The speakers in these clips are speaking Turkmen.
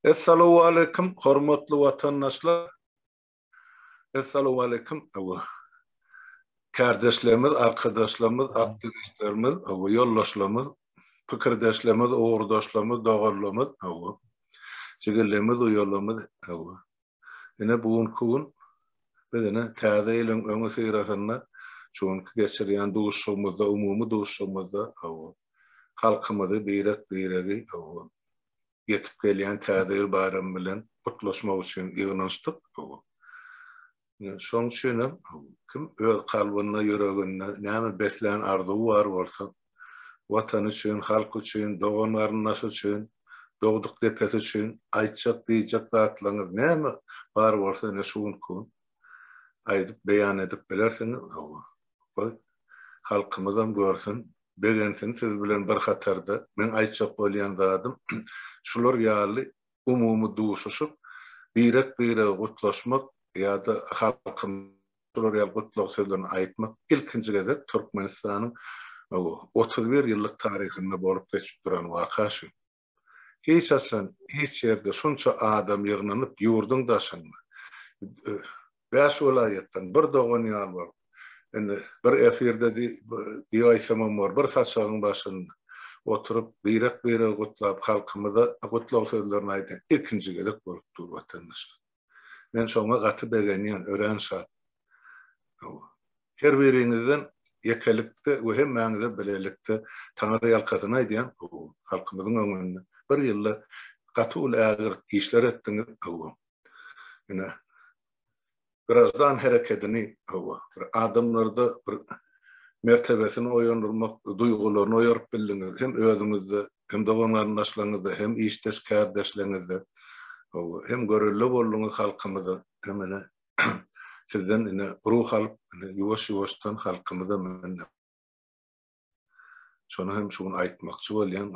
Essalawwaleýkim hormatly watandaşlar. Essalawwaleýkim kärdeşlerimiz, arkadaşlarymyz, aktiwistlerimiz, ýoldaşlarymyz, pikirdeşlerimiz, ugurdaşlarymyz, doganlarymyz, jigerlerimiz, uýalarymyz. Ine bu günki gün biz ine täze ýylyň öňüsyrasynda şu günki geçirýän duşuşygymyzda, umumy duşuşygymyzda halkymyzy birek-biregi ýetip gelýän Täze ýyl baýramy bilen gutlaşmak üçin ýygnanyşdyk. Şonuň üçin hem kim öz kalbynda, ýüreginde näme beslän arzuwy bar bolsa, Watany üçin, halky üçin, dogan-garyndaşy üçin, dogduk depesi üçin aýtjak, diýjek zatlaryňyz näme bar bolsa ine şu günki gün aýdyp, beýan edip bilersiňiz. Goý, halkymyzam görsün, begensin siz bilen bir hatarda. Meň aýtjak bolýan zadym, şular ýaly umumy duşuşyp, birek-biregi gutlaşmak ýa-da halkym şular ýaly gutlag sözlerini aýtmak ilkinji gezek Türkmenistanyň 31 ýyllyk taryhynda bolup geçip duran waka şu. Hiç haçan, hiç ýerde şunça adam ýygnanyp, ýurduň daşynda, bäş welaýatdan bir dogan ýaly bolup, indi bir efirde diýip aýtsamam bor, bir saçagyň başynda oturyp, birek-biregi gutlap, halkymyza gutlag sözlerini aýdan ilkinji gezek bolup dur, watandaşlar. Men şoňa gaty begenýän, örän şat. Her biriňizden ýekelikde we hemmäňize bilelikde Taňry ýalkasyny aýdýan, halkymyzyň öňünde bir ýylda gaty uly ägirt işler etdiňiz, ine, graždan herekedini, bir adamlarda bir mertebesini oýandyrmak duýgularyny oýaryp bildiňiz, hem özüňizde, hem dogan-garyndaşlaryňyzda, hem işdeş kärdeşleriňizde, hem görelde bolduňyz halkymyza, hem ine, sizden ine ruh alyp, ine ýuwaş-ýuwaşdan halkymyza men şony hem şu gün aýtmakçy bolýan.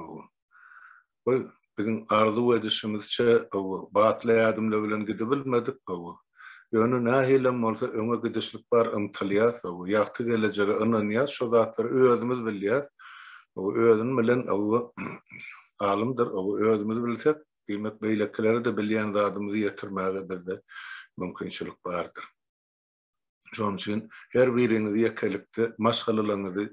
Goý, biziň arzuw edişimizçe batly ädimler bilen gidibilmedik. Ýöne nähilem bolsa öňe gidişlik bar, ymtylýas, ýagty gelejege ynanýas, şo zatlary özümiz bilýäs. Özüni bilen alymdyr, özümiz bilsek, Diýmek, beýlekilere-de bilýän zadymyzy ýetirmäge bizde mümkinçilik bardyr. Şonuň üçin her biriňizi ýekelikde maşgalalaryňyzy,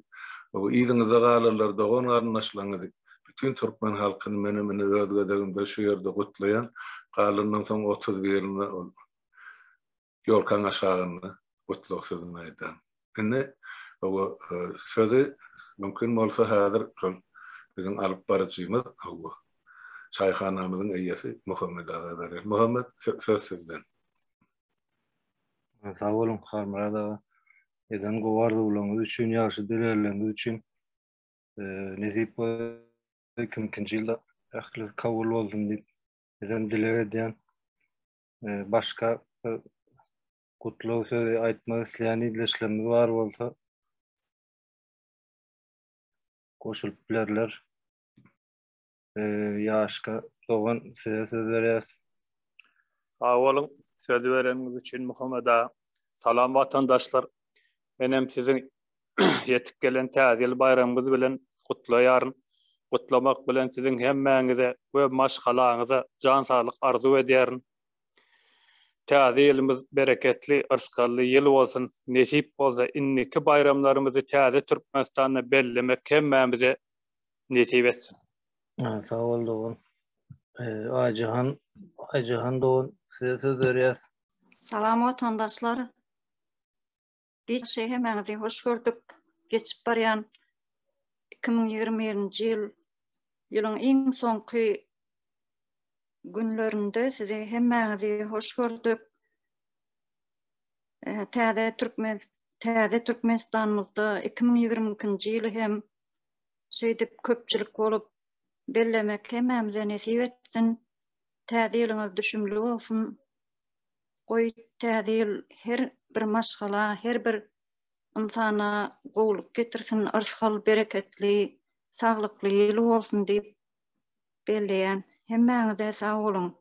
yzyňyzda galanlary, dogan-garyndaşlaryňyzy, bütin türkmen halkyny menem ine öz gezegimde şu ýerde gutlaýan. Galandan soň 31 birine ol Ýolkaň aşagynda gutlag sözüni aýdan. Indi hawa sözi mümkin bolsa häzir şol biziň alyp baryjymyz hawa çaýhanamyzyň eýesi Muhammet aga berer. Muhammet söz sizden. Sag boluň Halmyrat aga. Eden gowy arzuwlaryňyz üçin, ýagşy dilegleriniz üçin. Nesip bolsa 2002-nji ýylda ählisi kabul bolsun diýip bizem dileg edýän. Başga gutlag sözi aýtmak isleýän ildeşlerimiz bar bolsa goşulyp bilerler. Ýaşka dogan size söz berýäs. Sag boluň, sözi bereniňiz üçin Muhammet aga. Salam watandaşlar. Menem siziň ýetip gelen Täze ýyl baýramyňyz bilen gutlaýaryn. Gutlamak bilen siziň hemmäňize we maşgalaňyza jan saglyk arzuw edýärin. Täze ýylymyz bereketli, yrsgally ýyl bolsun. Nesip bolsa indiki baýramlarymyzy täze Türkmenistanda bellemek hemmämize nesip etsin. Sag bol dogan. Aýjahan, Aýjahan dogan size söz berýäs. Salam watandaşlar. Giç hemmäňizi hoş gördük. Geçip barýan 2021-nji ýyl ýylyň iň soňky günlerinde sizi hemmäňizi hoş gördük. Täze Türkmen täze Türkmenistanymyzda 2022-nji ýyly hem şeýdip köpçülik bolup bellemek hemmämize nesip etsin. Täze ýylyňyz düşümli bolsun. Goý, Täze ýyl her bir maşgala, her bir ynsana gowulyk getirsin, yrsgal, bereketli, saglykly ýyl bolsun diýip belleýän. Hemmäňize sag boluň.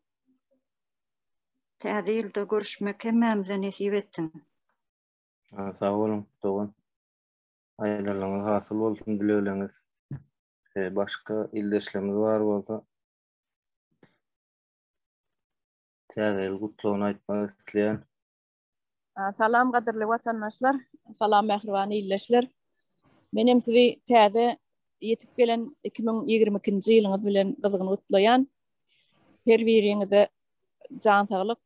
Täze ýylda görüşmek hemmämize nesip etsin. Sag boluň, dogan. Aýdanlaryňyz hasyl bolsun, dilegleriňiz. Başga ildeşlerimiz bar bolsa. Täze ýyl gutlagyny aýtmak isleýän. Salam gadyrly watandaşlar, salam mähriban ildeşler. Men hem sizi täze ýetip gelen 2022-nji ýylyňyz bilen gyzgyn gutlaýan. Her biriňize jan saglyk,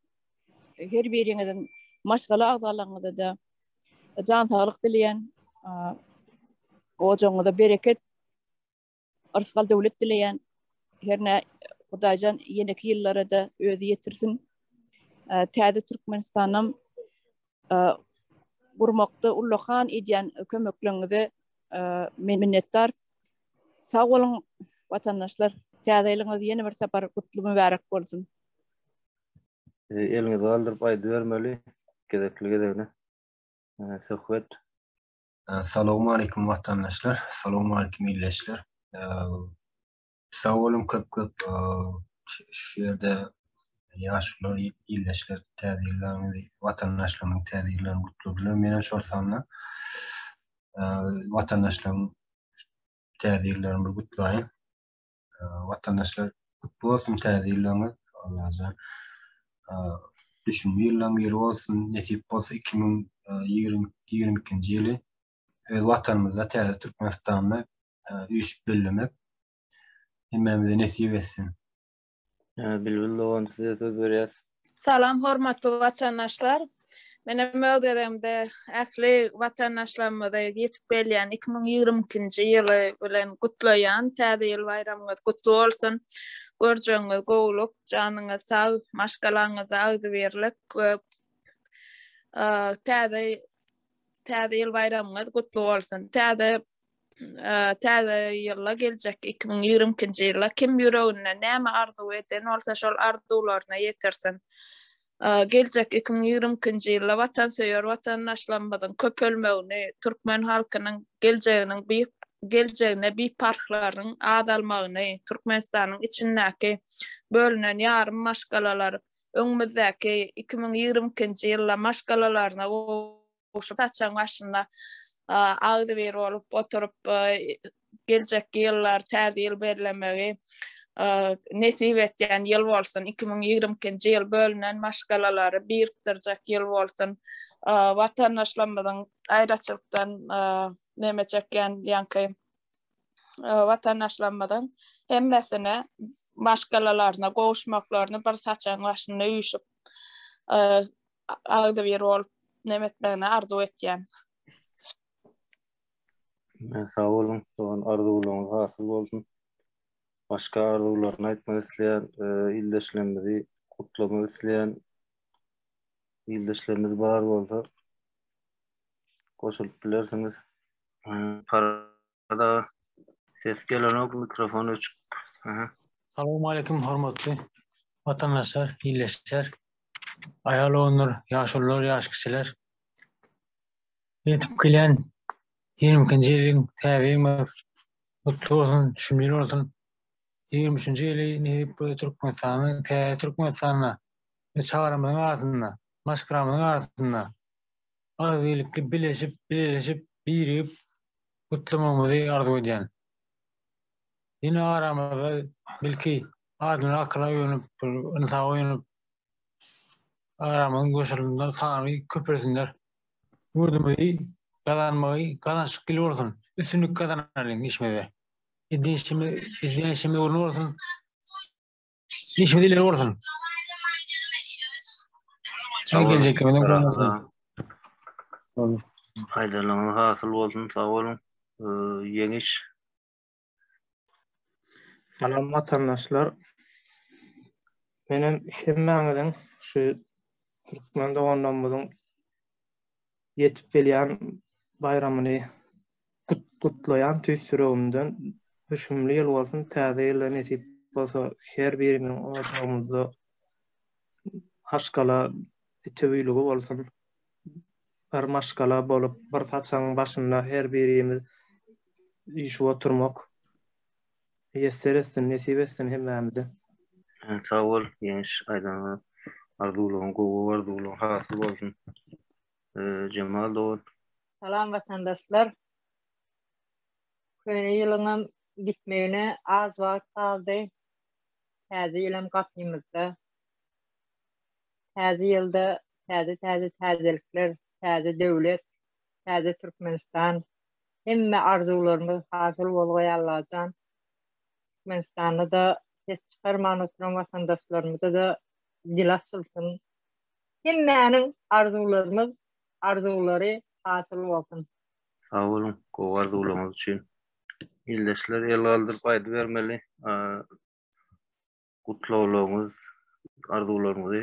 her biriňiziň maşgala agzalaryňyza-da jan saglyk dileýän. Ojagyňyza bereket, yrsgal döwlet dileýän. Hernä Hudaýjan ýeneki ýyllara-da özi ýetirsin. Täze Türkmenistanam gurmakda ullakan edýän kömekleriňize men minnetdar. Sag boluň watandaşlar. Täze ýylyňyz ýene bir sapar gutly mübärek bolsun. Eliňizi galdyryp aýdybermeli gezekli gezegine. Söhbet. Salowmaleýkim watandaşlar, salowmaleýkim ildeşler. Sag boluň köp köp şu ýerde ýaşulular ildeşler täze ýyllaryňyzy watandaşlarymyň täze ýyllaryny gutladylar. Menem şol sanda watandaşlaryň täze ýyllaryny bir gutlaýyn. Watandaşlar gutly bolsun täze ýyllaryňyz. Allajan düşümli ýyllaryň biri bolsun. Nesip bolsa 2022-nji ýyly öz watanymyzda täze Türkmenistanda üýşüp bellemek hemmämize nesip etsin. Bilbil dogan size söz berýäs. Salam hormatly watandaşlar. Men hem öz gezegimde ähli watandaşlarymyzy ýetip gelýän 2022-nji ýyly bilen gutlaýan. Täze ýyl baýramyňyz gutly bolsun. Görjegiňiz gowulyk, janyňyz sag, maşgalaňyzda agzybirlik we täze täze ýyl baýramyňyz gutly bolsun. Täze täze ýylda geljek 2022-nji ýylda kim ýüreginde näme arzuw eden bolsa şol arzuwlaryna ýetirsin. Geljek 2022-nji ýylda watansöýer watandaşlarymyzyň köpelmegini, türkmen halkynyň geljeginiň bi geljegine biparhlaryň azalmagyny, Türkmenistanyň içindäki bölünen ýarym maşgalalar öňümizdäki 2022-nji ýylda maşgalalaryna şu saçagyň başynda agzybir bolup oturyp geljekki ýyllar täze ýyl bellemegi nesip etýän ýyl bolsun. 2022-nji ýyl bölünen maşgalalary birikdirjek ýyl bolsun. Watandaşlarymyzyň aýraçylykdan neme çekýän ýaňky watandaşlarymyzyň hemmesine maşgalalaryna gowuşmaklaryny bir saçagyň başynda üýşüp agzybir bolup neme etmegini arzuw etýän. Sag boluň, dogan arzuwlaryňyz hasyl bolsun. Başga arzuwlaryny aýtmak isleýän e, ildeşlerimizi gutlamak isleýän ildeşlerimiz bar bolsa goşulyp bilersiňiz. Parada ses gelenok, mikrofon öçük. Aha. Salowmaleýkim hormatly watandaşlar, ildeşler. Aýal oganlar, ýaşulular, ýaş kiçiler. Ýetip gelýän 22-nji ýylyň täze ýylymyz gutly bolsun, düşümli ýyl bolsun. 23-nji ýyly nesip bolsa Türkmenistanyň täze Türkmenistanda we çagalarymyzyň arasynda, maşgalamyzyň arasynda agzybirlikli bileşip, bileleşip, birigip gutlamagymyzy arzuw edýän. Ýene aramyzda belki adamlar akyla öwrenip, ynsaba öwrenip, aramyzyň göçürilende sany köpelsinler. Ýurdumyzy gazanmagy gazançlyk ýyly bolsun. Üstünlik gazanalyň işimizde. Edýän işimiz, edýän işimiz ugruna bolsun. Işimiz ileri bolsun. Sag boluň. Geljekimiz bolsun. Aýdanlaryňyz hasyl bolsun. Sag boluň. Ýeňiş. Salam watandaşlar. Menem hemmäňiziň şu türkmen doganlarymyzyň ýetip gelýän baýramyny gutlaýan tüýs ýüregimden. Düşümli ýyl bolsun, täze ýylda nesip bolsa her birimiziň ojagymyzda maşgala bitewiligi bolsun. Bir maşgala bolup, bir saçagyň başynda her birimiz üýşüp oturmak miýesser etsin, nesip etsin hemmämize. Sag bol Ýeňiş aýdanyňa arzuwlaryň gowy arzuwlaryň hasyl bolsun Jemal dogan. Salam watandaşlar. Köne ýylyňam gitmegine az wagt galdy. Täze ýylam gapymyzda. Täze ýylda täze-täze täzelikler, täze döwlet, täze Türkmenistan. Hemme arzuwlarymyz hasyl bolgaý Allajan. Türkmenistanda-da ses çykarman oturan watandaşlarymyza-da dil açylsyn. Hemmäniň arzuwlarymyz, arzuwlary hasyl bolsun. Sag boluň gowy arzuwlaryňyz üçin. Ildeşler el galdyryp aýdybermeli. Gutlaglaryňyz, arzuwlaryňyzy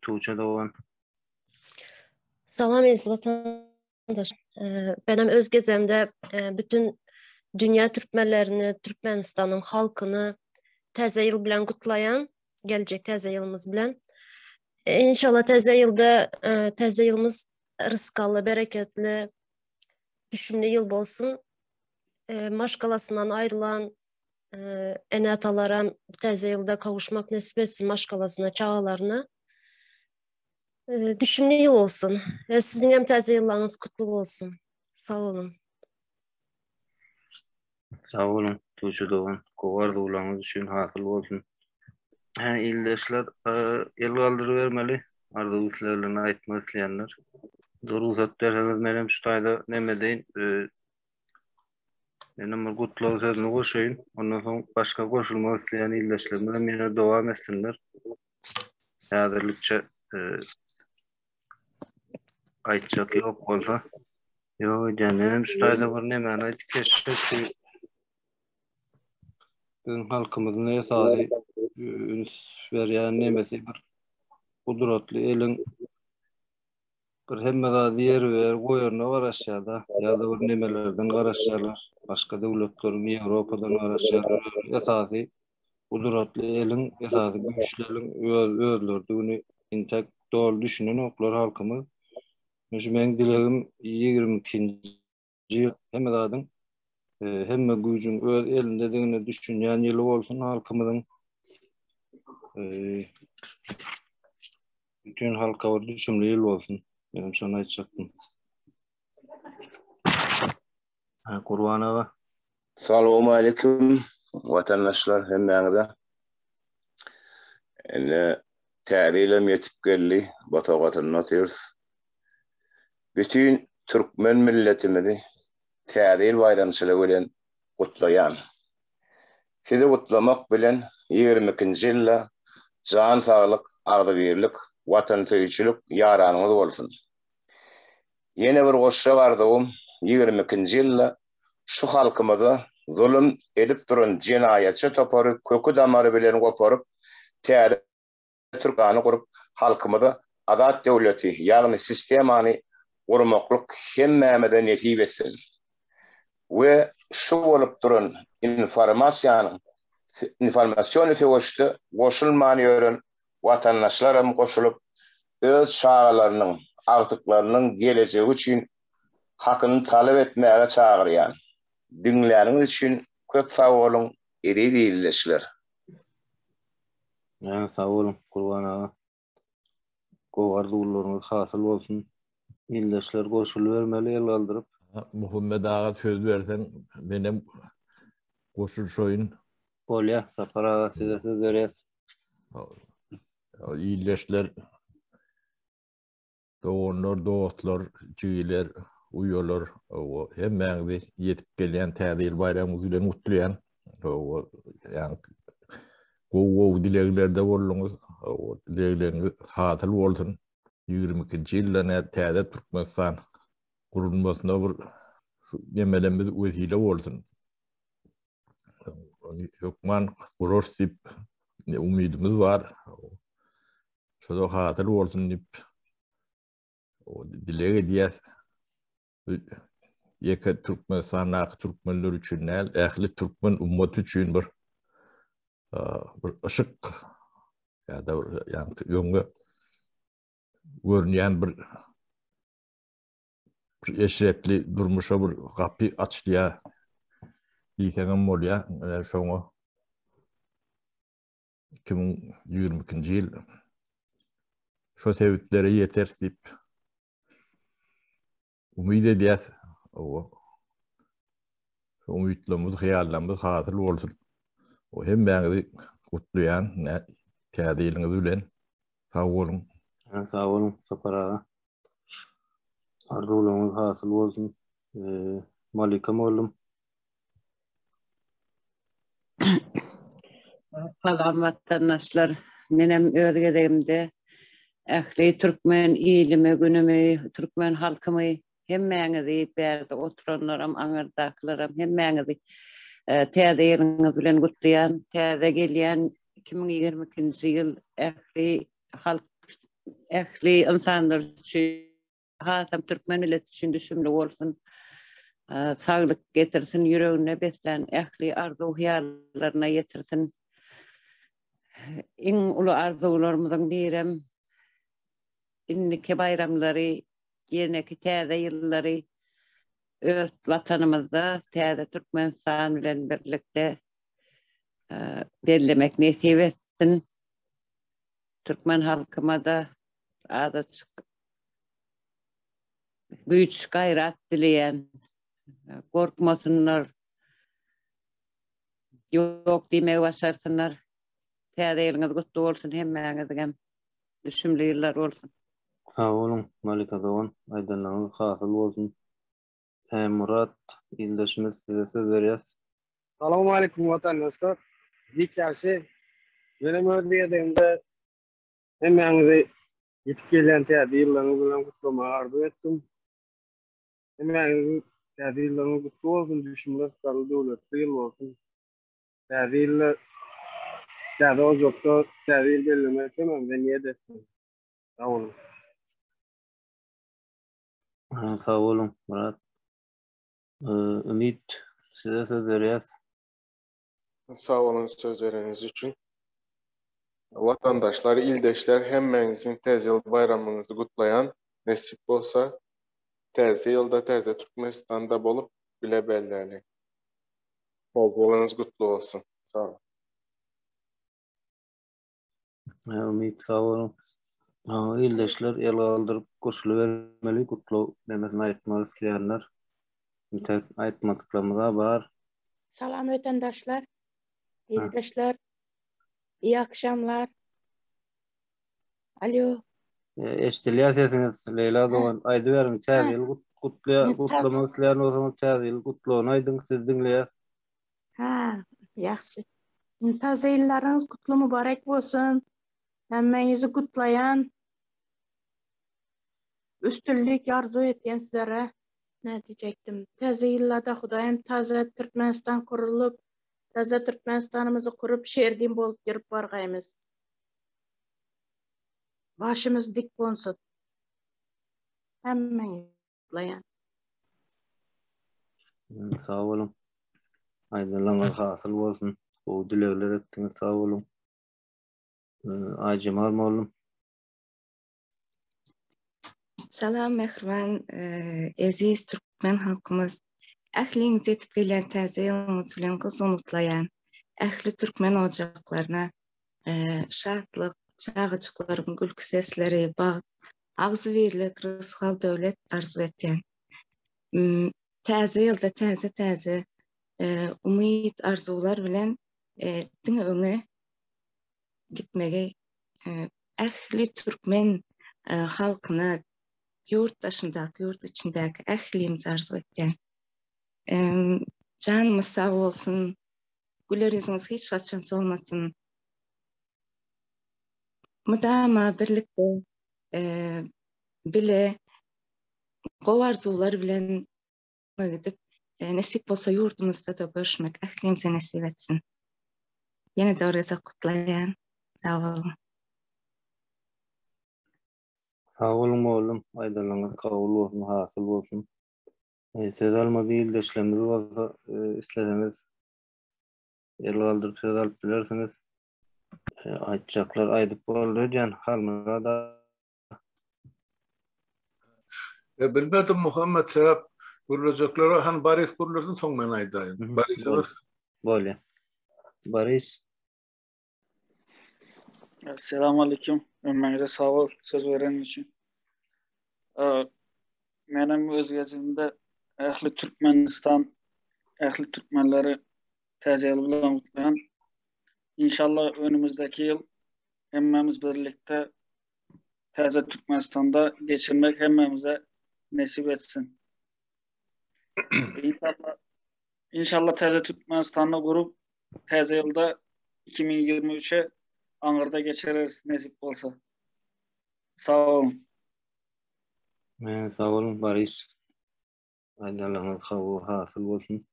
Tuğçe dogan. Salam eziz watandaş. Menem öz gezemde bütün dünýä türkmenlerini, Türkmenistanyň halkyny täze ýyl bilen gutlaýan, geljek täze ýylymyz bilen. Inşallah täze ýylda täze ýylymyz rysgally, bereketli, düşümli ýyl bolsun. Maşgalasyndan aýrylan ene-atalaram täze ýylda kawuşmak nesip etsin maşgalasyna, çagalaryna. Düşümli ýyl bolsun. We siziň hem täze ýyllaryňyz kutly bolsun. Sag boluň. Sag boluň, Tuğçe dogan. Gowy arzuwlaryňyz üçin hasyl bolsun. Hä, ildeşler, el galdyrybermeli. Arzuw isleglerini aýtmak isleýänler. Rugsat berseňiz menem şu taýda neme edeýin. Menem bir gutlag sözüni goşaýyn. Ondan soň başga goşulmak isleýän ildeşlerimiz hem ýene dowam etsinler. Häzirlikçe e, aýtjak ýok bolsa. Ýok öýdýän. Menem şu taýda bir nemäni aýdyp geçsek şu biziň halkymyzyň esasy üns berýän nemesi bir gudratly eliň Bir hemme zady ýerbe-ýer goýaryna garaşýar-da, ýa-da bir nemelerden garaşýarlar, başga döwletleriň, Ýewropadan garaşýarlar. Esasy gudratly eliň, esasy güýçli eliň öz özleridigini intäk doly düşünenoklar halkymyz. Şu meň dilegim 22-nji ýyl hemme zadyň, hemme güýjüň öz elindedigine düşünýän ýyly bolsun halkymyzyň. Bütin halka bir düşümli ýyl bolsun. Menem şony aýtjakdym. Ha, Gurban aga. Salowmaleýkim watandaşlar hemmäňize. Ine täze ýylam ýetip geldi, bosagasynda otyrys. Bütin türkmen milletimizi Täze ýyl baýramçylygy bilen gutlaýan. Sizi gutlamak bilen ýigrimi ikinji ýylda jan saglyk, agzybirlik, watansöýüjilik ýaranyňyz bolsun. Ýene bir goşjak arzuwym ýigrimi ikinji ýylda şu halkymyza zulum edip duran jenaýatçy topary köki-damary bilen goparyp täze Türkmenistany gurup, halkymyza azat döwleti, ýagny sistemany gurmaklyk hemmämize nesip etsin. We şu bolup duran informasiýanyň informasiony söweşde goşulman ýören watandaşlaram goşulyp, öz çagalarynyň, agtyklarynyň gelejegi üçin hakyny talap etmäge çagyrýan. Diňläniňiz üçin köp sag boluň eziz ildeşler. Hä, sag boluň, Gurban aga. Gowy arzuwlaryňyz hasyl bolsun. Ildeşler goşulybermeli el galdyryp. Muhammet aga söz berseň menem goşulşaýyn. Bolýa, Sapar aga size söz berýäs. Ildeşler Doganlar, dostlar, jigiler, uýalar, hawa, hemmäňizi ýetip gelýän Täze ýyl baýramyňyz bilen gutlaýan. Hawa, ýagny gowy-gowy dileglerde bolduňyz. Hawa, dilegleriňiz hasyl bolsun. 22-nji ýylda nä täze Türkmenistan gurulmasyna bir şu nemelerimiz wesile bolsun. Ony hökman gurarys diýip umydymyz bar. Şoda hasyl bolsun diýip dileg edýäs. Ýeke Türkmenistandaky türkmenler üçin däl, ähli türkmen ummaty üçin bir bir yşyk ýa-da bir ýaňky öňe görünýän bir bir eşretli durmuşa bir gapy açylýar diýseňem bolýar. Ine şoňa 2022-nji ýyl şo sebitlere ýeteris diýip umyt edýäs. Owa. Şu umytlarymyz, hyýallarymyz hasyl bolsun. O hemmäňizi gutlaýan, täze ýylyňyz bilen. Sag boluň. Sag boluň Sapar aga. Arzuwlaryňyz hasyl bolsun. Malika mollum. Salam watandaşlar. Menem öz gezegimde ähli türkmen ilimi, günümi, türkmen halkymy hemmäňizi bärde oturanlaram, aňyrdakylaram hemmäňizi täze ýylyňyz bilen gutlaýan. Täze gelýän 2022-nji ýyl ähli halk, ähli ynsanlar üçin hasam türkmen milleti üçin düşümli bolsun. Saglyk getirsin, ýüreginde beslän ähli arzuw-hyýallaryna ýetirsin. Iň uly arzuwlarymyzyň birem indiki baýramlary, ýeneki täze ýyllary öz Watanymyzda täze Türkmenistan bilen birlikde bellemek nesip etsin. Türkmen halkyma-da azajyk güýç, gaýrat dileýän. Gorkmasynlar, ýok diýmegi başarsynlar. Täze ýylyňyz gutly bolsun hemmäňiziňem. Düşümli ýyllar bolsun. Sag boluň Malika dogan, aýdanlaryňyz hasyl bolsun. Sähemmurat ildeşimiz size söz berýäs. Salowmaleýkum watandaşlar. Giç ýagşy. Menem öz gezegimde hemmäňizi ýetip gelýän täze ýyllaryňyz bilen gutlamagy arzuw etdim. Hemmäňiziň täze ýyllaryňyz gutly bolsun, düşümli, ysgally, döwletli ýyl bolsun. Täze ýylda täze ojakda täze ýyl bellemek hemmämize niýet etsin. Sag boluň. Sag boluň, Myrat. Ümit, size söz berýäs. Sag boluň söz bereniňiz üçin. Watandaşlar, ildeşler hemmäňiziň Täze ýyl baýramyňyzy gutlaýan. Nesip bolsa, Täze ýylda täze Türkmenistanda bolup bile belläliň. Täze ýylyňyz gutly bolsun. Sag boluň. Umyt sag boluň. Ildeşler el galdyryp goşulybermeli gutlag nemesini aýtmak isleýänler. Entek aýtmadyklarymyz-a bar. Salam wetandaşlar, ildeşler. Iyi akşamlar. Alo. Eşidilýär sesiňiz Leýla dogan. Aýdyberiň täze ýyl gutlaýar, gutlamak isleýän bolsaňyz täze ýyl gutlagyny aýdyň, sizi diňleýäs. Ha, ýagşy. Täze ýyllaryňyz gutly mübarek bolsun. Hemmäňizi gutlaýan. Üstünlik arzuw etýän sizlere. Näme diýjekdim. Täze ýyllarda Hudaýym täze Türkmenistan gurulyp, täze Türkmenistanymyzy gurup şerdin bolup ýörüp bargaýmyz. Başymyz dik bolsun. Hemmäňizi gutlaýan. Sag boluň. Aýdýanlaryňyz hasyl bolsun. Gowy dilegler etdiňiz. Sag boluň. Aýjemal mollum. Salam mähriban eziz türkmen halkymyz. Ähliňizi ýetip gelýän täze ýylyňyz bilen gyzgyn gutlaýan. Ähli türkmen ojaklaryna şatlyk, çagajyklaryň gülki sesleri, bagt, agzybirlik, rysgal-döwlet arzuw etýän. Täze ýylda täze-täze umyt, arzuwlar bilen diňe öňe gitmegi ähli türkmen halkyna ýurt daşyndaky, ýurt içindäki ählimize arzuw etýän. Janymyz sag bolsun, güler ýüzüňiz hiç haçan solmasyn. Mydama birlikde bile gowy arzuwlar bilen gidip, nesip bolsa ýurdumyzda-da görüşmek ählimize nesip etsin. Ýene-de bir gezek gutlaýan. Sag boluň. Sag boluň mugallym, aýdanlaryňyz kabul bolsun, hasyl bolsun. Söz almady ildeşlerimiz bolsa, isleseňiz el galdyryp söz alyp bilersiňiz. Aýtjaklar aýdyp boldy öýdýän, Halmyrat E, bilmedim Muhammet sebäp gürlejekler han Boris gürlesin soň men aýdaýyn. Boris bersin. Bolýar. Boris. Assalamu aleyküm. Ömrüňize sag bol söz beren üçin. Menem öz gezegimde ähli Türkmenistan, ähli türkmenleri täze ýyl bilen gutlaýan. İnşallah önümizdeki ýyl hemmämiz birlikde. Täze Türkmenistanda geçirmek hemmämize nesip etsin. Inşallah Inşallah täze Türkmenistanda gurup täze ýylda 2023-e aňyrda geçireris nesip bolsa. Sag boluň. Men sag boluň Boris. Aýdanlaryňyz kabul hasyl bolsun.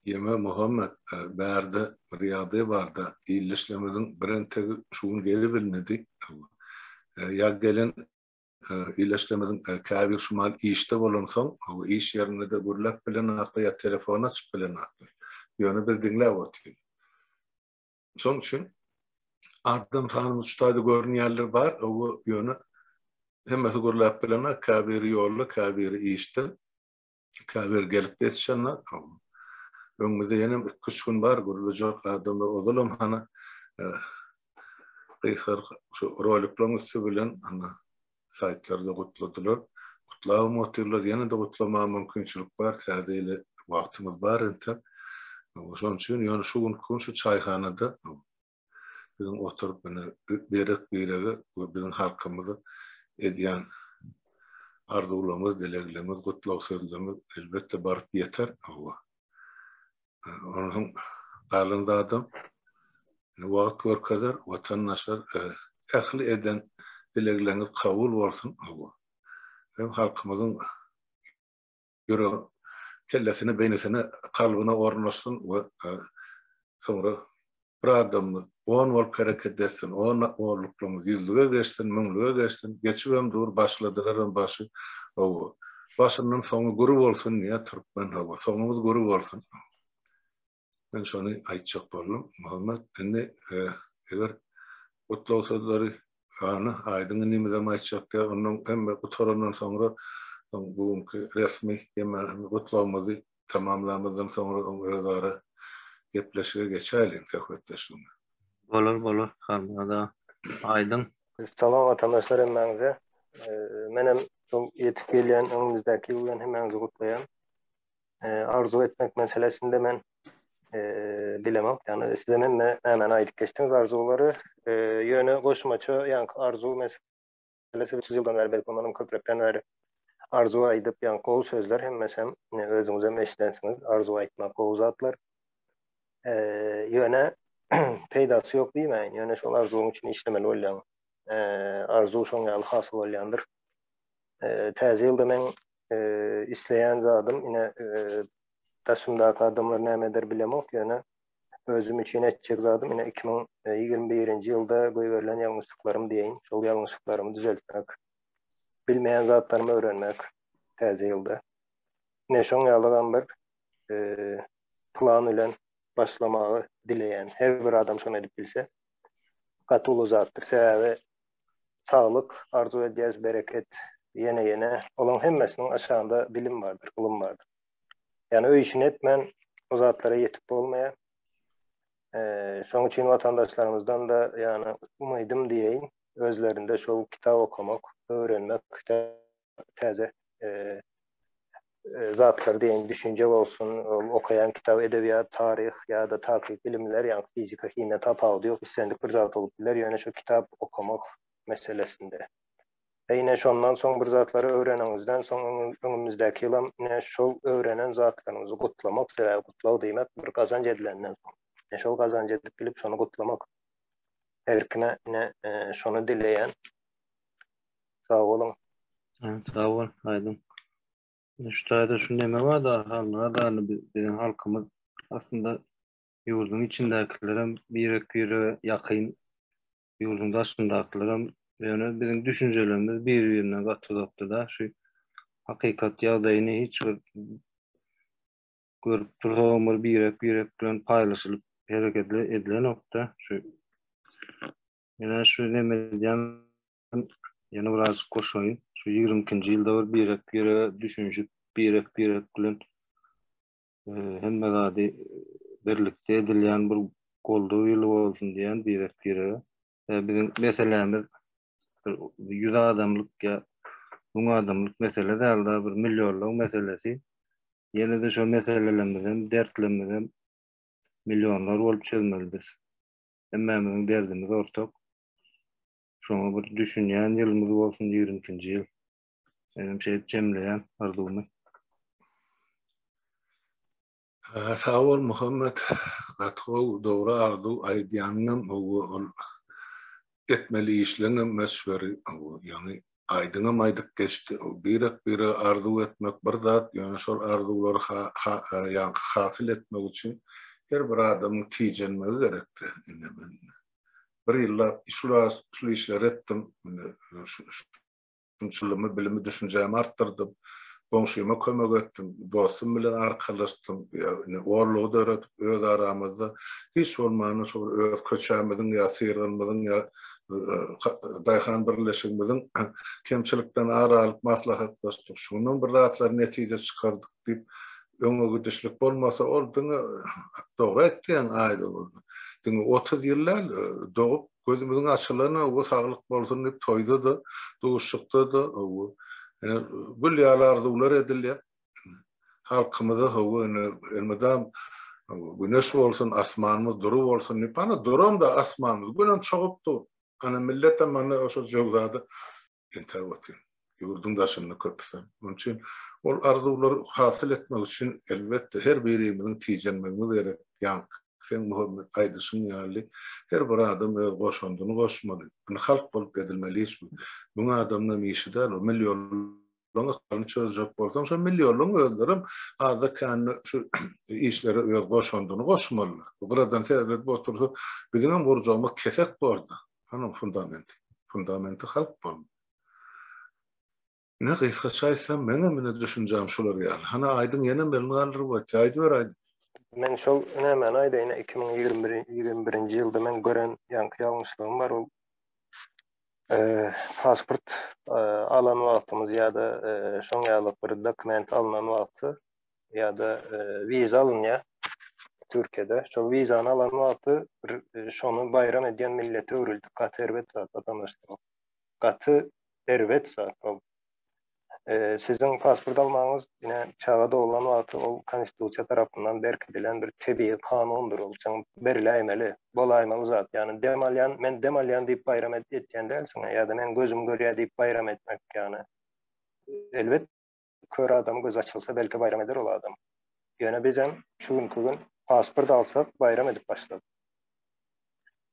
Ýeme Muhammet, bärde bir ýagdaý barda, ildeşlerimiziň birentegi şu gün gelibilmedi. Ýa gelen ildeşlerimiziň käbir şu mahal işde bolansoň, iş ýerinde-de gürläp bilenaklar ýa telefon açyp bilenaklar. Ýöne biz diňläp otyrys. Şonuň üçin adam sanymyz şu taýda görünýänler bar, ýöne hemmesi gürläp bilenok, käbiri ýolda, käbiri işde. Käbir gelip ýetişenler, öňümizde ýenem iki-üç gün bar, gürlejek adamlar ozalam hany gysga şu rolikleriň üsti bilen hany saýtlarda gutladylar. Gutlabam otyrlar, ýene-de gutlamaga mümkinçilik bar, täze ýyla wagtymyz bar entek. Şonuň üçin ýöne şu günki gün şu çaýhanada biziň oturyp ine birek-birege we biziň halkymyza edýän arzuwlarymyz, dileglerimiz, gutlag sözlerimiz elbetde baryp ýeter. Hawa. Onuň galan zadam wagt görkezer, watandaşlar ähli eden dilegleriňiz kabul bolsun. Hawa. Hem halkymyzyň ýüregi kellesine, beýnisine, kalbyna ornaşsyn we soňra bir adamymyz on bolup hereket etsin, on onluklarymyz ýüzlüge geçsin, müňlüge geçsin, geçibem dur, başladylaram başy, hawa, başyndan soňy güri bolsun diýýär türkmen, hawa, soňumyz güri bolsun. Men şony aýtjak boldum, Muhammet. Indi eger gutlag sözleri hany Aýdyň inimizem aýtjak diýýär, ondan hemme gutarandan soňra soň bu günki resmi gutlagymyzy tamamlamyzdan soňra oň özara gepleşige geçäýliň söhbetdeşligine. Bolar bolar Halmyrat aga. Aýdyň. Salam watandaşlar hemmäňize. Menem şol ýetip gelýän öňümizdäki ýyl bilen hemmäňizi gutlaýan. Arzuw etmek meselesinde men bilemok. Ýagny sizem hemme nämäni aýdyp geçdiňiz arzuwlary. Ýöne goşmaça ýaňky arzuw meselesi 300 ýyldan bäri belki ondanam köpräkden bäri arzuw aýdyp ýaňky gowy sözler hemmesem özüňizem eşidensiňiz arzuw aýtmak gowy zatlar. Ýöne peýdasy ýok diýmäýin. Ýöne şol arzuwyň üçin işlemeli bolýaň. Arzuw şoň ýaly hasyl bolýandyr. Täze ýylda men isleýän zadym ine daşymdaky adamlar näme eder bilemok ýöne özüm üçin etjek zadym ine 2021-nji ýylda goýberilen ýalňyşlyklarym diýeýin şol ýalňyşlyklarymy düzeltmek bilmeýän zatlarymy öwrenmek täze ýylda ine şoň ýalygam bir plan bilen başlamagy dileýän her bir adam şony edip bilse gaty uly zatdyr sebäbi saglyk arzuw edýäs bereket ýene ýene olaň hemmesiniň aşagynda bilim bardyr ylym bardyr. Ýani öý işini etmän o zatlara ýetip bolmaýar. Şoň üçin watandaşlarymyzdan-da ýani umydym diýeýin özlerinde şol kitap okamak, öwrenmek täze zatlar diýen düşünje bolsun, ol okaýan kitap edebiýat, taryh ýa-da takyk bilimler, ýagny fizika, himiýa tapawudy ýok, islendik bir zat bolup biler, ýöne şu kitap okamak meselesinde. E ine şondan soň bir zatlary öwreniňizden soň öňümizdäki ýylam ine şol öwrenen zatlaryňyzy gutlamak, sebäbi gutlag diýmek bir gazanç edilenden soň. Ine şol gazanç edip bilip şony gutlamak. Her kime ine şony dileýän. Sag boluň. Sag bol, Aýdyň. Şu taýda şu neme bar-da, Halmyrat aga, biziň halkymyz aslynda ýurduň içindäkilerem birek-birege ýakyn, ýurduň daşyndakylaram, ýöne biziň düşünjelerimiz bir-birinden gaty uzakda-da. Şu hakykat ýagdaýyny hiç bir görüp dursagam bir birek-birek bilen paýlaşylyp hereket edilenok-da. Şu ýöne şu neme edýän Ýene birazjyk goşaýyn. Şu 22-nji ýylda bir birek-birege düşünişip, birek-birek bilen hemme zady birlikde edilýän bir goldaw ýyly bolsun diýen birek-birege. Biziň meselämiz bir 100 adamlyk ýa 1000 adamlyk mesele däl-de, bir millionlyk meselesi. Ýene-de şo meselelerimizem, dertlerimizem millionlar bolup çözmeli biz. Hemmämiziň derdimiz ortak. Şoňa bir düşünýän ýylymyz bolsun 22-nji ýyl. Menem şeýdip jemleýän arzuwymy. Sag bol Muhammet. Gaty gowy dogry arzuw aýdýanyňam hawa ol etmeli işleňem möçberi hawa ýaňy Aýdyňam aýdyp geçdi. Birek birege arzuw etmek bir zat, ýöne şol arzuwlary ýaňky hasyl etmek üçin her bir adamyň tijenmegi gerekdi. Indi men bir ýyllap şul işleri etdim, indi şunça ylymy, bilimi, düşünjämi artdyrdym, goňşyma kömek etdim, dostum bilen arkalaşdym, ýa indi orlugy döredip öz aramyzda hiç bolmanda şol öz köçämiziň ýa syrgynymyzyň ýa daýhan birleşigimiziň kemçiliklerini ara alyp maslahatlaşdyk, şundan bir zatlar netije çykardyk diýip öňe gidişlik bolmasa ol diňe dogry aýtýaň Aýdogul diňe 30 ýyl däl dogup gözümiziň açylany bu saglyk bolsun diýip toýda-da duşuşykda-da gül ýaly arzuwlar edilýär. Halkymyza hawa ine elmydam güneş bolsun, asmanymyz dury bolsun diýip, ana duram-da asmanymyz, günem çogup dur. Ana milletem ana şo jöwzada entäp otyr. Ýurduň daşynda köpüsem. Onuň üçin ol arzuwlary hasyl etmek üçin elbetde her birimiziň tijenmegimiz gerek. Ýaňky seň Muhammet aýdyşyň ýaly her bir adam öz goşandyny goşmaly. Indi halk bolup edilmeli iş bu. Müň adamyňam işi däl o million ykbalyny çözjek bolsaň, şo millionlaryň özlerem azda-kände şu işlere öz goşandyny goşmalylar. Bu gyradan seredip otursa, biziňem gurjagymyz kesek borda. Hany fundamenti? Fundamenti halk bolmaly. Ine gysgaça aýtsam, meňem ine düşünjäm şular ýaly. Hany Aýdyň ýenem elini galdyryp otýar. Aýdyber Aýdyň. Men şol nämäni aýdaýyn, 2021-nji ýylda men gören ýaňky ýalňyşlygym bar, ol pasport alan wagtymyz ýa-da şoň ýaly bir dokument alnan wagty ýa-da wiza alynýar Türkiýede. Şol wizany alan wagty bir şony baýram edýän millete öwrüldik. Gaty erbet zat watandaşlar. Gaty erbet zat ol. Siziň pasport almagyňyz ine çaga doglan wagty ol konstitusiýa tarapyndan berkidilen bir tebigy kanundyr ol saňa beriläýmeli, bolaýmaly zat. Ýagny dem alýan, men dem alýan diýip baýram etýän dälsiň ýa-da meň gözüm görýär diýip baýram etmek ýagny elbet kör adamyň gözi açylsa belki baýram eder ol adam. Ýöne bizem şu günki gün pasport alsak baýram edip başladyk.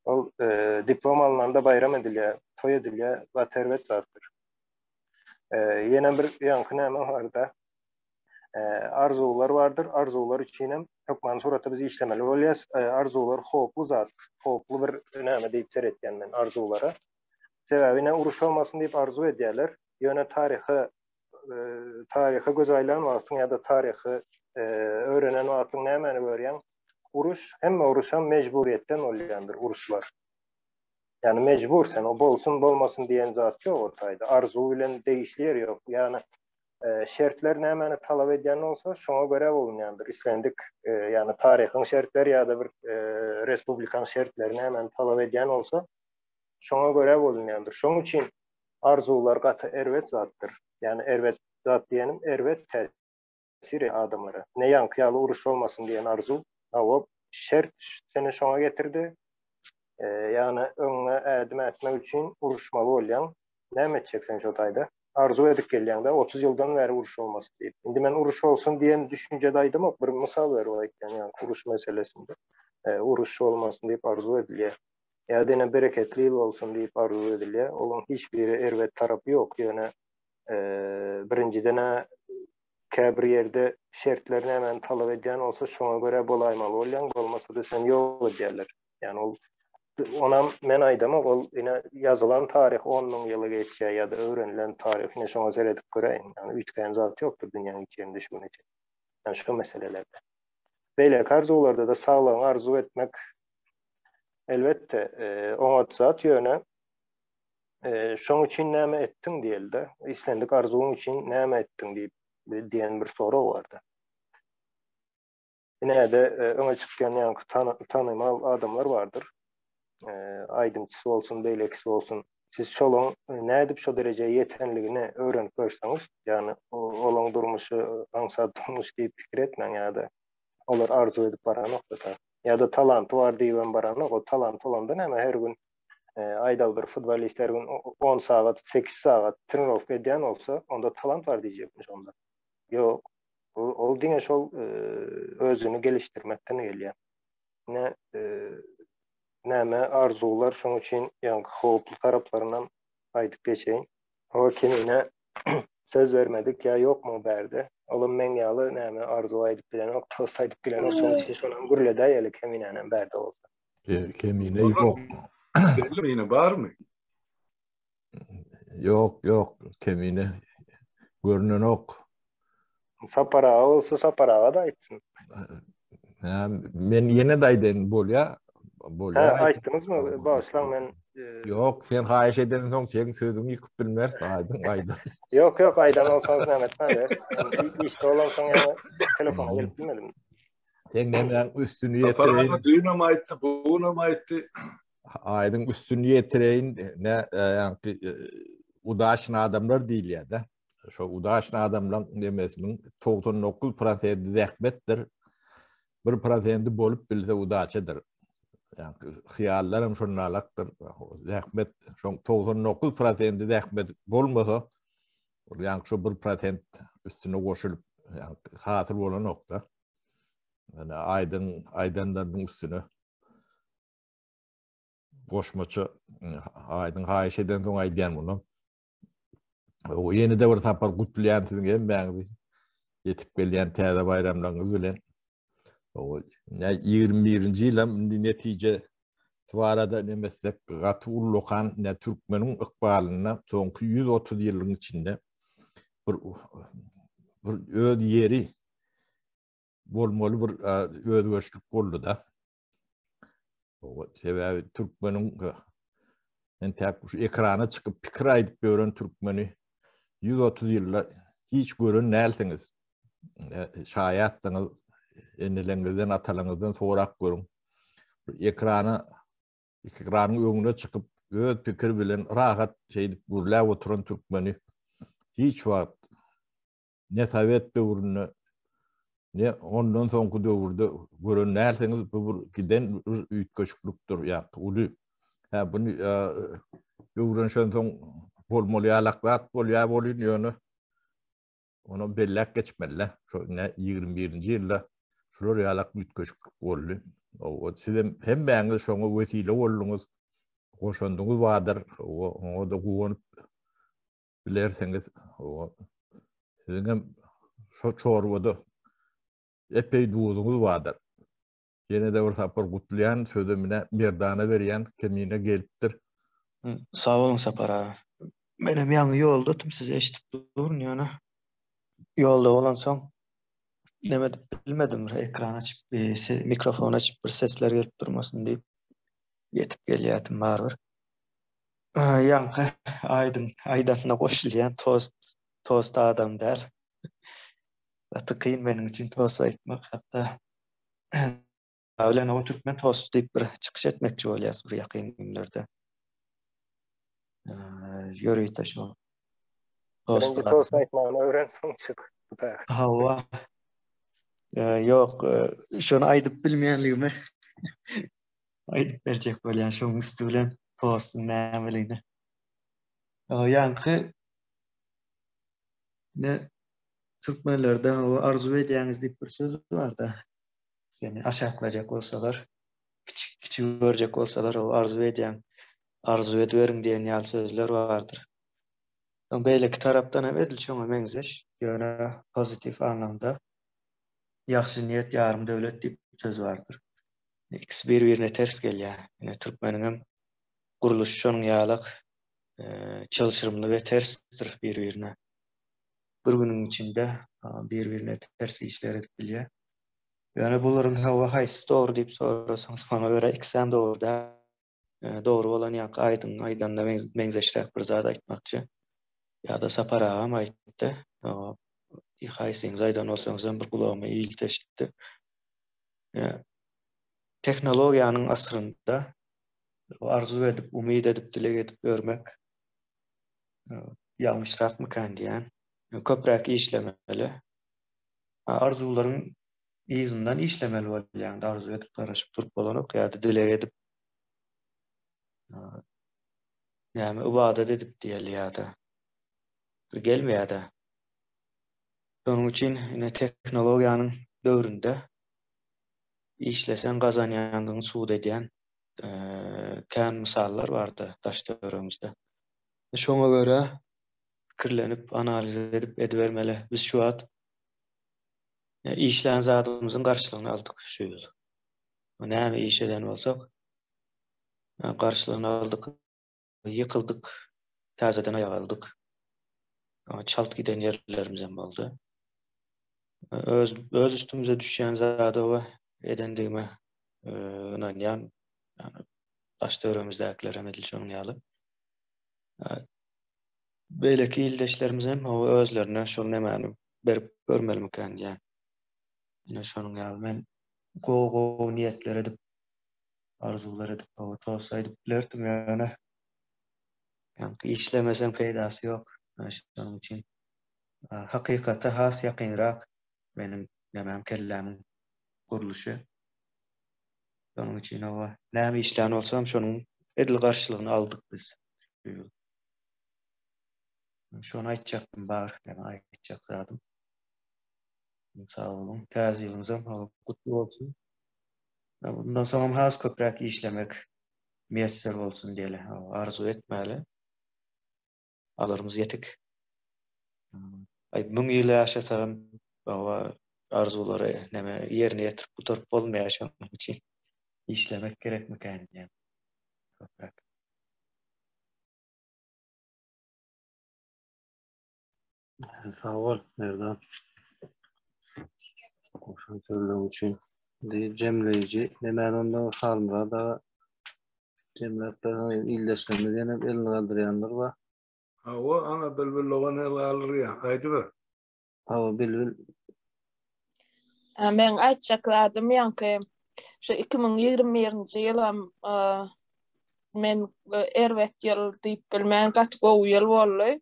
Ol diplom alnanda baýram edilýär, toý edilýär, gaty erbet zatdyr. Ýene bir ýaňky näme barda? Arzuwlar bardyr, arzuwlar üçin hem hökmany suratda biz işlemeli bolýas. Arzuwlar howply zat, howply bir näme diýip seretýän men arzuwlara. Sebäbi ne uruş bolmasyn diýip arzuw edýärler. Ýöne taryha taryha göz aýlan wagtyň ýa-da taryhy öwrenen wagtyň nämäni görýäň? Uruş, hemme uruşam mejburyýetden bolýandyr uruşlar. Ýagny mejbur sen o bolsun bolmasyn diýen zat ýok o taýda. Arzuw bilen degişli ýeri ýok. Ýagny şertler nämäni talap edýän bolsa şoňa görä bolunýandyr. Islendik ýagny taryhyň şertleri ýa-da bir respublikaň şertleri nämäni talap edýän bolsa şoňa görä bolunýandyr. Şoň üçin arzuwlar gaty erbet zatdyr. Ýagny erbet zat diýenim erbet täsir adamlara. Ne ýaňky ýaly uruş bolmasyn diýen arzuw. Hawa, şert seni şoňa getirdi. Ýagny öňüňe ädim ätmek üçin uruşmaly bolýaň. Näme etjek sen şo taýda? Arzuw edip gelýäň-dä, 30 ýyldan bäri uruş bolmasyn diýip. Indi men uruş bolsun diýen düşünjede aýdamok, bir mysal berip aýtýan, ýagny uruş meselesinde. Uruş bolmasyn diýip arzuw edilýär. Ýa-da ine bereketli ýyl bolsun diýip arzuw edilýär. Olaň hiç biri erbet tarapy ýok, ýöne birinjiden-ä käbir ýerde şertler nämäni talap edýän bolsa şoňa görä bolaýmaly bolýaň, bolmasa-da seni ýok edýärler. Ýagny ol onam men aýdamok, ol ine ýazylan taryh on müň ýyly geçýär ýa-da öwrenilen taryh ine şoňa seredip göräýiň. Ýagny üýtgän zat ýokdur dünýäň hiç ýerinde şu güne çenli. Ýagny şu meselelerde. Beýleki arzuwlarda-da saglygyňy arzuw etmek elbetde oňat zat, ýöne şoň üçin näme etdiň diýelde, islendik arzuwyň üçin näme etdiň diýip diýen bir sorag bardy. Ine-de öňe çykýan ýaňky tanymal adamlar bardyr. Aýdymçysy bolsun, beýlekisi bolsun. Siz şolaň nädip şo derejä ýetenligini öwrenip görseňiz, ýagny olaň durmuşy aňsat durmuş diýip pikir etmäň ýa-da olar arzuw edip baranok-da. Ýa-da talanty bar diýibem baranok. O talant bolanda näme her gün. Aýdaly bir futbolist her gün on sagat, sekiz sagat trenirowka edýän bolsa, onda talant bar diýjekmi şonda? Ýok. Ol diňe şol özüni gelişdirmekden gelýär. Ine, näme arzuwlar şoň üçin ýaňky howply taraplarynam aýdyp geçeýin. Hawa kemine söz bermedik ýa ýokmy bärde? Olam meň ýaly näme arzuw aýdyp bilenok, tost aýdyp bilenok, şoň üçin şonam gürledäýeli keminänem bärde bolsa. Kemine ýok. Kemine barmy? Ýok, ýok, kemine görnenok. Sapar aga bolsa Sapar aga-da aýtsyn. Hä, men ýene-de aýdaýyn, bolýa. Bolýa. Hä, aýtdyňyzmy? Bagyşlaň men. Ýok, sen haýyş edensoň seň sözüňi ýykyp bilmeris, aýdyň, aýdyň. Ýok, ýok, aýdan bolsaňyz näme etmän-de. Işde bolansoň ýa telefona gelip bilmedim. Seň nämäň üstüni ýetireýin. Sapar aga düýnem aýtdy, bu günem aýtdy. Aýdyň üstüni ýetireýin, ne, ýaňky udaçny adamlar diýilýär-de. Şo udaçny adamlaň nemesiniň 99 prosenti zähmetdir. Bir prosenti bolup bilse udaçadyr. Ýaňky hyýallaram şonalakdyr. Zähmet şoň 99 prosenti zähmet bolmasa, ol ýaňky şo bir prosent üstüne goşulyp, ýaňky hasyl bolanok-da. Ýani aýdyň aýdanlarynyň üstüne goşmaça aýdyň haýyş edensoň aýdýan muny. Ýene-de bir sapar gutlaýan siziň hemmäňizi ýetip gelýän täze baýramlaryňyz bilen. Ýa 21-nji ýylam indi netije barada näme etsek gaty ullakan ne türkmeniň ykbalynda soňky 130 ýylyň içinde bir bir öz ýeri bolmaly bir özgerişlik boldy-da. Sebäbi türkmeniň entäk şu ekrana çykyp pikir aýdyp ýören türkmeni 130 ýylda hiç gören dälsiňiz. Şaýatsyňyz, eneleriňizden, atalaryňyzdan sorap görüň. Ekrana ekranyň öňüne çykyp öz pikir bilen rahat şeýdip gürläp oturan türkmeni hiç wagt ne sowet döwründe ne ondan soňky döwürde gören dälsiňiz bu bir giden bir üýtgeşiklikdir ýa uly hä buny öwrenşen soň bolmaly ýalak zat bolýar bolýan ýöne ony belläp geçmeli şo ine 21-nji ýylda şular ýalak üýtgeşiklik boldy o sizem hemmäňiz şoňa wesile bolduňyz goşandyňyz bardyr oňa-da guwanyp bilersiňiz, siziň hem şo çorbada epeý duzuňyz bardyr. Ýene-de bir sapar gutlaýan, sözi mine Merdana berýän, Kemine gelipdir. Sag boluň Sapar aga. Menem ýaňy ýolda sizi eşidip durun ýöne ýolda bolansoň neme edip bilmedim bir ekran açyp mikrofon açyp bir sesler gelip durmasyn diýip ýetip gelýärdim barybir. Ýaňky aýdyň aýdanyna goşulýan tost tost adam däl. Gaty kyn meniň üçin tost aýtmak hatda bilen o türkmen tost diýip bir çykyş etmekçi bolýas bir ýakyn günlerde. Ýörite şo tost. Birinji tost aýtmagyny öwren soň çyk. Hawa. Ýok, şony aýdyp bilmeýänligime aýdyp berjek bolýan şoň üsti bilen tostuň nämeligini. Ýaňky ne türkmenlerde hawa arzuw edýäňiz diýip bir söz barda. Seni aşaklajak bolsalar, kiçi kiçi görjek bolsalar, o arzuw edýäň, arzuw ediberiň diýen ýaly sözler bardyr. Soň beýleki tarapdan hem edil şoňa meňzeş, ýöne pozitiw anlamda ýagşy niýet ýarym döwlet diýip söz bardyr. Ikisi bir-birine ters gelýär. Ine türkmeniňem gurluşy şonuň ýalak çylşyrymly we tersdir bir-birine. Bir günüň içinde bir-birine ters işler edip bilýär. Ýöne bularyň hawa haýsysy dogry diýip sorasaňyz, maňa görä ikisem dogry däl. Dogry bolan ýaňky Aýdyň aýdanyna meňzeşräk bir zat aýtmakçy. Ýa-da Sapar agam aýtdy. Haýsyňyz aýdan bolsaňyzam bir gulagyma ilteşdi. Ýöne tehnologiýanyň asrynda arzuw edip, umyt edip, dileg edip ýörmek ýalňyşrakmykan diýýän. Köpräk işlemeli. Arzuwlaryň yzyndan işlemeli bolýaň-da, arzuw edip garaşyp durup bolanok ýa-da dileg edip. näme ybadat edip diýeli ýa-da bir gelmeýär-de. Şonuň üçin ine tehnologiýanyň döwründe işleseň gazanýandygyňy subut edýän kän mysallar bardy daş-töweregimizde. Şoňa görä pikirlenip, analiz edip edibermeli. Biz şu wagt işlän zadymyzyň garşylygyny aldyk şu ýyl. Näme iş eden bolsak, garşylygyny aldyk, ýykyldyk, täzeden aýaga galdyk. Çalt giden ýerlerimiz hem boldy. Öz öz üstümize düşýän zady we edendigime ynanýan. Ýagny daş-töweregimizdäkiler hem edil şonuň ýaly. Beýleki ildeşlerimiz hem hawa özlerine şol nemäni berip görmelimikän diýýän. Ine şonuň ýaly men gowy-gowy niýetler edip, arzuwlar edip hawa tost aýdyp bilerdim ýöne ýaňky işlemeseň peýdasy ýok. Şonuň üçin hakykata has ýakynrak meniň nemäm kellämiň gurluşy. Şonuň üçin hawa näme işlän bolsam şonuň edil garşylygyny aldyk biz şu ýyl. Şony aýtjakdym bar näme aýtjak zadym. Sag boluň. Täze ýylyňyzam hawa gutly bolsun. Bundan soňam has köpräk işlemek miýesser bolsun diýeli. Arzuw etmäli. Alarymyz ýetik. Aý 1000 ýyl ýaşasagam hawa arzuwlary näme ýerine ýetirip gutaryp bolmaýar şonuň üçin işlemek gerekmikän diýýän. Köpräk. Sag bol, Merdan. Goşan sözleriň üçin. Diýip jemleýji nemäni onda Halmyrat aga jemläp berseň ildeşlerimiz ýene elini galdyrýanlar bar. Hawa, ana Bilbil dogan el galdyrýar. Aýdyber. Hawa, Bilbil. Meň aýtjak zadym ýaňky şu 2021-nji ýylam men erbet ýyl diýip bilmen, gaty gowy ýyl boldy.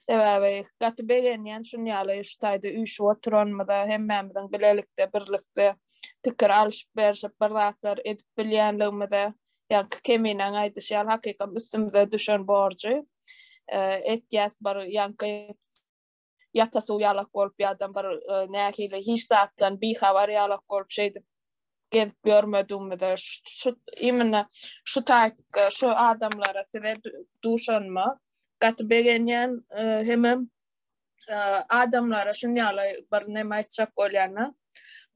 Sebäbi gaty begenýän şun ýaly şu taýda üýşüp oturanymyza, hemmämiziň bilelikde, birlikde pikir alyşyp berşip bir zatlar edip bilýänligimize, ýaňky Keminäň aýdyşy ýaly hakykam üstümize düşen borjy etýäs bir ýaňky ýata suw ýalak bolup ýa-da bir nähili hiç zatdan bihabar ýalak bolup şeýdip gezip ýörmedigimize şu imенно şu taýda şu adamlara size duşanyma gaty begenýän hemem adamlara şun ýaly bir neme aýtjak bolýan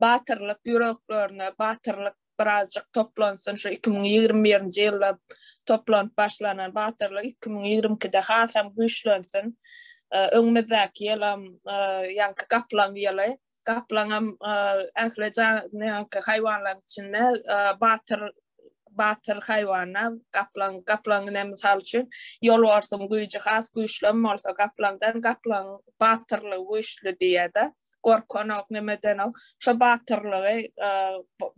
batyrlyk ýüreklerine batyrlyk birazjyk toplansyn şu 2021-nji ýylda toplanyp başlanan batyrlyk 2022-de hasam güýçlensin. Öňümizdäki ýylam ýaňky gaplaň ýyly. Gaplaňam ähli ýaňky haýwanlaryň içinde batyr batyr haýwana gaplaň gaplaň ine mysal üçin ýolbarsyň güýji has güýçlem bolsa gaplaňdan gaplaň batyrlygy güýçli diýýär-de. Gorkanok, nemedenok. Şo batyrlygy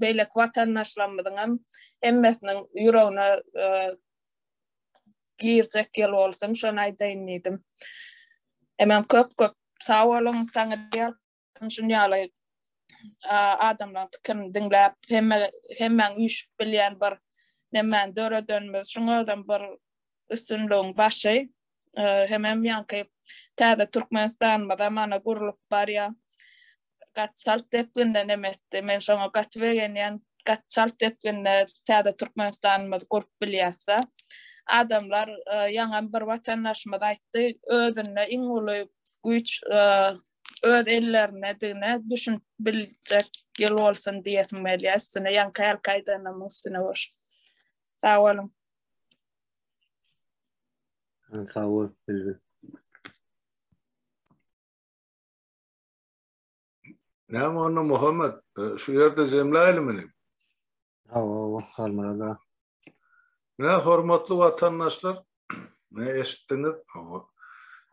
beýleki watandaşlarymyzyň hem hemmesiniň ýüregine girjek ýyl bolsun, şony aýdaýyn diýdim. Hemem köp-köp sag boluň, taňryýalkasyn şun ýaly adamlaryň pikirini diňläp, hemme hemmäň üýşüp bilýän bir nemäni döredenimiz, şuň özem bir üstünligiň başy. Hemem ýaňky täze Türkmenistanymyza mana gurlup barýar. Gaty çalt depginde neme etdi. Men şoňa gaty begenýän. Gaty çalt depginde täze Türkmenistanymyzy gurup bilýäs-de. Adamlar ýaňam bir watandaşymyz aýtdy, özünde iň uly güýç öz ellerindedigine düşünip biljek ýyl bolsun diýesim gelýär. Üstüne ýaňky hälki aýdanymyň üstüne goşup. Sag boluň. Sag bol, Bilbil. Näme onda Muhammet, e, şu ýerde jemläýeli meni. Hawa, hawa, Halmyrat aga. Ine, hormatly watandaşlar, ne eşitdiňiz? Hawa.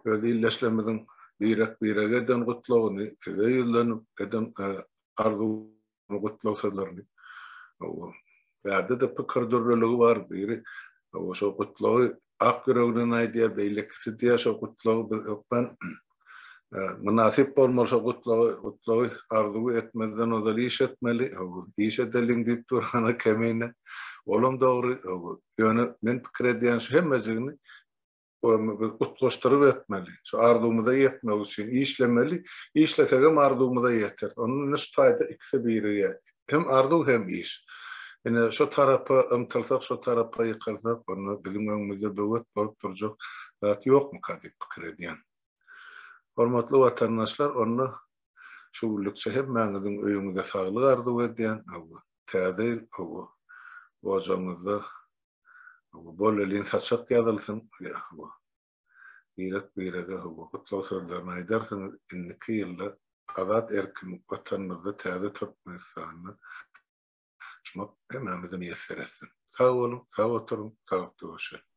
Öz ildeşlerimiziň birek-birege eden gutlagyny, size ýüzlenip eden e, arzuw gutlag sözlerini. Bärde-de pikir dürlüligi bar. Biri şo gutlagy ak ýüreginden aýdýar, beýlekisi diýýär şo gutlagy biz hökman. Mynasyp bolmaly şo gutlagy, gutlagy arzuwy etmezden ozal iş etmeli. Iş edeliň diýip dur hana Kemine. Olam dogry. Ýöne men pikir edýän şu hemmejigini biz utgaşdyryp etmeli. Şu arzuwymyza ýetmek üçin işlemeli. Işlesegem arzuwymyza ýeteris. Onda ine şu taýda ikisi birigýär. Hem arzuw hem iş. Ine şu tarapa ymtylsak, şu tarapa ýykylsak, onda biziň öňümizde böwet bolup durjak zat ýokmuka diýip pikir edýän. Hormatly watandaşlar, onda şu günlükçe hemmäňiziň öýüňize saglyk arzuw edýän. Hawa, täze ýyl, hawa, ojagyňyzda hawa, bol-elin saçak ýazylsyn. Hawa, birek-birege, hawa, gutlag sözlerini aýdarsyňyz. Indiki ýylda azat erkin Watanymyzda, täze Türkmenistanda duşmak hemmämize miýesser etsin. Sag boluň, sag oturyň, sagykda görşeliň.